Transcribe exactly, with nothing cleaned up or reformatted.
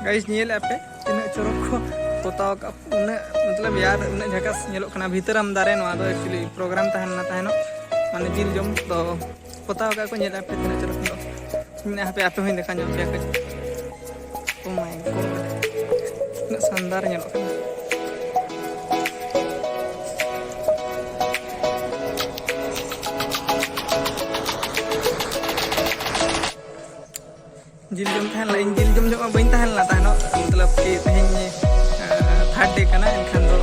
Guys, ᱧᱮᱞᱮᱫᱼᱟ ᱯᱮ ᱛᱤᱱᱟᱹᱜ ᱪᱚᱨᱚᱠ ᱠᱚ ᱯᱚᱛᱟᱣ ᱠᱟᱜᱼᱟ, ᱩᱱᱟᱹᱜ ᱢᱚᱛᱞᱚᱵ ᱭᱟᱨ ᱩᱱᱟᱹᱜ ᱡᱷᱟᱠᱟᱥ ᱧᱮᱞᱚᱜ ᱠᱟᱱᱟ᱾ ᱵᱷᱤᱛᱟᱹᱨᱟᱢ ᱫᱟᱨᱮ, ᱱᱚᱣᱟ ᱫᱚ actually program ᱛᱟᱦᱮᱸ ᱞᱮᱱᱟ ᱛᱟᱦᱮᱱᱚᱜ, ᱢᱟᱱᱮ ᱡᱤᱞ ᱡᱚᱢ, ᱛᱚ ᱯᱚᱛᱟᱣ ᱠᱟᱜᱼᱟ ᱠᱚ, ᱧᱮᱞᱮᱫᱼᱟ ᱯᱮ ᱛᱤᱱᱟᱹᱜ ᱪᱚᱨᱚᱠ ᱧᱮᱞᱚᱜ ᱠᱟᱱᱟ᱾ ᱦᱟᱯᱮ ᱟᱯᱮ ᱦᱚᱸᱧ ᱫᱮᱠᱷᱟ ᱧᱚᱜ ᱯᱮᱭᱟ ᱠᱟᱹᱡ᱾ Oh my God, ᱛᱤᱱᱟᱹᱜ ᱥᱟᱱᱫᱟᱨ ᱧᱮᱞᱚᱜ ᱠᱟᱱᱟ᱾ ᱡᱤᱞ ᱡᱚᱢ ᱛᱟᱦᱮᱸ ᱞᱮᱱᱟ, ᱤᱧ ᱡᱤᱞ ᱡᱚᱢ ᱡᱚᱢ ᱢᱟ ᱵᱟᱹᱧ ᱛᱟᱦᱮᱸ ᱞᱮᱱᱟ ᱛᱟᱦᱮᱱᱚᱜ, ᱢᱚᱛᱞᱚᱵ ᱠᱤ ᱛᱮᱦᱮᱧ ᱛᱷᱟᱨᱰ ᱰᱮ ᱠᱟᱱᱟ, ᱮᱱᱠᱷᱟᱱ ᱫᱚ